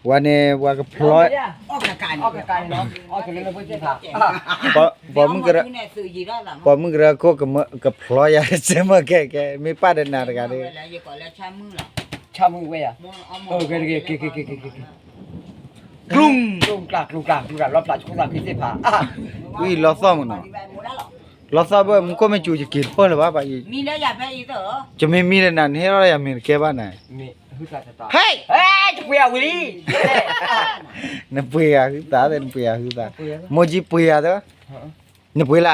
ဝဲန့ၣ် ပှၤကဖျီ ပိာ်မုၣ်ကရၢ ပိာ်မုၣ်ကရၢခိၣ်ကဖျီယၤ စဲမၢ်ကဲကဲ မ့ၢ်ပၢ်ဒီးနၤတဂၤဒီး ဆၣ်မုၣ်ဝဲယၤ ကဲ ကဲ ကဲ ကဲ ကဲ ကဲ ကဲ ကျူၣ် ကျူၣ်ကျါ ကျူၣ်ကျါ ကျူၣ်ကျါ လီဖျးဆိသးဖံသ့ၣ်ဖး ဝံၤလီၤသီၣ်မးနီၤ လီၤသီၣ်ဘၣ် မူခိၣ်မ့ၢ်စူၤ ယက့ၤတပၢၢ်လၢၤဘၣ်ဘၣ်အံၤ ယမ့ၢ်မံဒီးနၤ နဟဲထီၣ်ယၤမ့ၢ်တကဲဘၣ်နၤ ဟဲ ပှ့ၤအဝံၤလံ နပှ့ၤယၤဟုသး နပှ့ၤယၤဟုသး မိၢ်ကၠံပှ့ၤယၤသၢ နပှ့ၤလၢ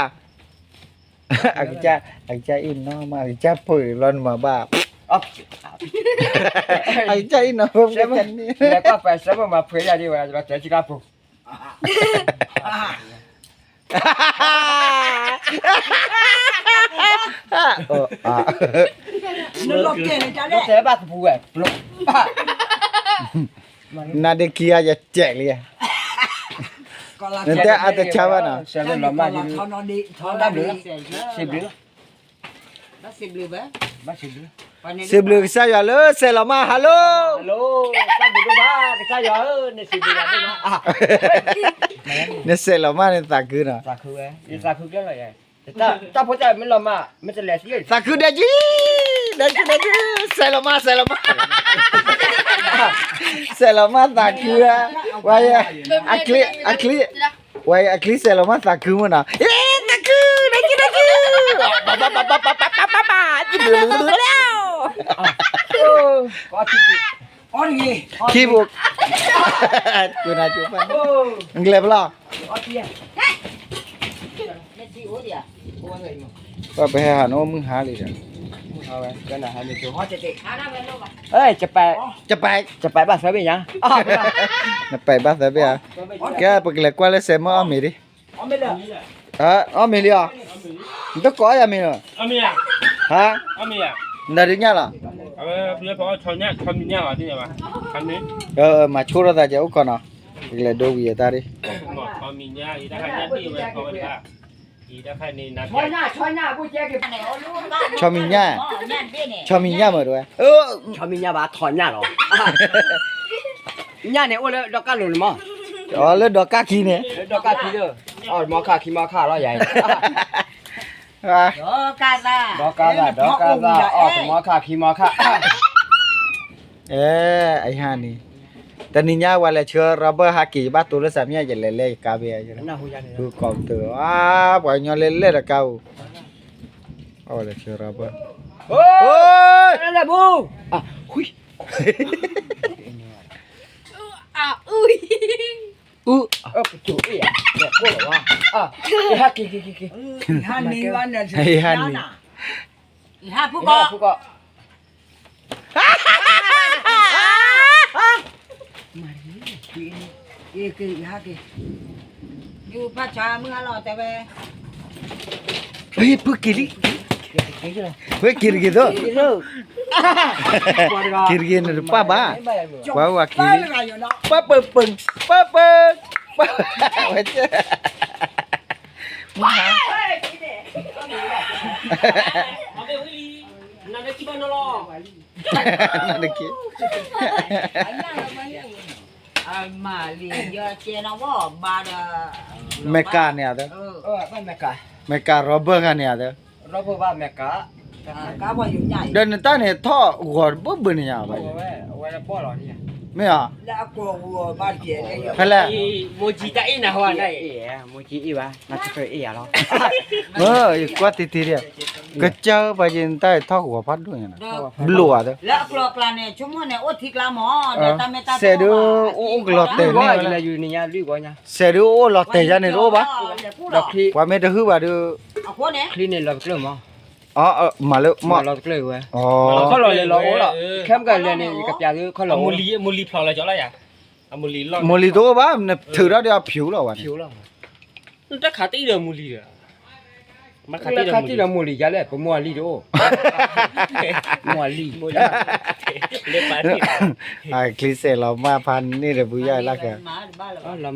အကစၢ်အံၤနီၤမး အကစၢ်ပှ့ၤလီၤနမၤဘၣ် အကစၢ်အံၤနီၤ ပှ့ၤ နဒ့ခံဂၤယတဲာ်လံ နတဲအါတဆါဘၣ်နီၤ စံးဘျုးကစၢ်ယွၤလၢစဲးလီၤမး hello နစဲးလီၤမးန့ၣ်သးခုနီၤ သးခုဒဲကံ ဒဲကံ ဒဲကံ စဲးလီၤမး စဲးလီၤမး စဲးလီၤမးသးခုဧါ ဝဲ အချံ အချံ ဝဲအချံစဲးလီၤမးသးခုမးနီၤ သးခု ဒဲကံ ဒဲကံ ခံဘိ နကျဲၤဖဲလီၤ ပဟဲဟးနအိၣ်မုၢ်ဟါလံဒီး နပဲာ်ဘၣ်သၢဘ့ၣ်ဧါ ကဲပကလဲၤကွၢ်လၢစဲးမၢအီၣ်မ့ၤဒံး အီၣ်မ့ၤလံဧါ နတကိးယၤမ့ၤလီၤ ဟါ နဒုးညၣ်လီၤ မၤဆိထီၣ်သးကဲအိၣ်ခိးနီၤ ပကလဲၤဒိဝံၤအတၢ်ဒံး ဆီမံၤညၣ် ဆီမံၤညၣ်မ့ၢ်တဝဲ ဆီမံၤညၣ်ဘၣ်ထီၣ်ညၣ်လီၤ ညၣ်န့ၣ်အိၣ်လၢဒီကၢ်လိၤန့ၣ်မး အီလၢဒီကၢ်ခံန့ၣ် လၢဒီကၢ်ခံလၢ အီၣ်မီခါခံမီခါလီၤယၤ ဒီကၢ်သၣ် ဒီကၢ်သၣ် အီၣ်မီခါခံမီခါ အဲ အဟါန့ၣ် တနံၤညါဝဲလဲၤဆှၢ rubber ဟးက့ၤ ယဘၣ်တိၤလၢစးမံယဲ ယလဲၤလဲၤယကါဘ့ၣ် ဃုကီၢ်ကတၢၢ် အါ ပှၤကညီလဲၤလဲၤတကါအိၣ် အဝဲလဲၤဆှၢ rubber အိ လၢလၢဘူ အ အ အ အ ဟဲက့ၤ ဟဲက့ၤ ဟဲက့ၤ ဟဲနံၤ ဟဲဖူကီၢ် ဟဲဖူကီၢ် ဖုက့ၤလံ ဖုက့ၤတဂ့ၤသိး က့ၤတဂ့ၤန့ၣ်တပၢ်ဘၣ် ပှၤဝဲက့ၤလံ ပၢ်ပၢၢ်ပၢၢ် ပၢ်ပၢၢ် ပၢ်ပၢၢ် ဝဲ နက့ မဲကၤန့ၣ်ဧါသၢ မဲကၤ rubber ခါန့ၣ်ဧါသၢ ဒီးနတၢ်န့ၣ်ထီၣ်ဂီၤဘၣ်ဘၣ်န့ၣ်ညါဘၣ် မ့ၢ်ဧါ ဖဲလဲၣ် ယကွၢ်တ့ၢ်တ့ၢ်ဒီး ကစၢ်ဘၣ်ယတၢ်ထီၣ်ဂီၤဖးဒိၣ်ညါနီၤ ဘျိၣ်ဧါသၢ စဲးဒုးအိၣ်အိၣ်ကလီၤတဲာ်န့ၣ် စဲးဒုးအိၣ်လီၤတဲာ်ယါန့ၣ်တအိၣ်ဘၣ် ပှၤမ့ၢ်တဟုၣ်ဘၣ်ဒီး မၤလၢမီၢ် လီၤတကျၢၢ်ဝဲ ခီလီၤလဲၤလီၤအိၣ်လီၤ ခဲမုၢ်ကလဲၤန့ၣ် ယကပျးသုခီလီၤအိၣ် မိၢ်လံၤတအိၣ်ဘၣ် နထုးထီၣ်ဒီးအဖျိးလီၤဝဲန့ၣ် တၢ်ခးတံၢ်ဒီးမိၢ်လံၤဒီး ခးတံၢ်ဒီးမိၢ်လံၤယါလဲၣ် ပမိၢ်အလံၤတအိၣ် မိၢ်အလံၤ ချံစဲးလီၤမၢ်ဖးန့ၢ်ဒီးဘုယါလၢ်က လီၤ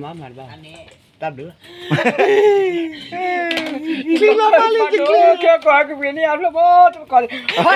မၢ်မၤတဘၣ် တၢ်ဘျုး ချံလီၤမၢ်လံ ချံ ကဲကွၢ်ကဝံၤန့ၣ်အဖျိၣ်ဖိတကီၢ်လံ ဟဲ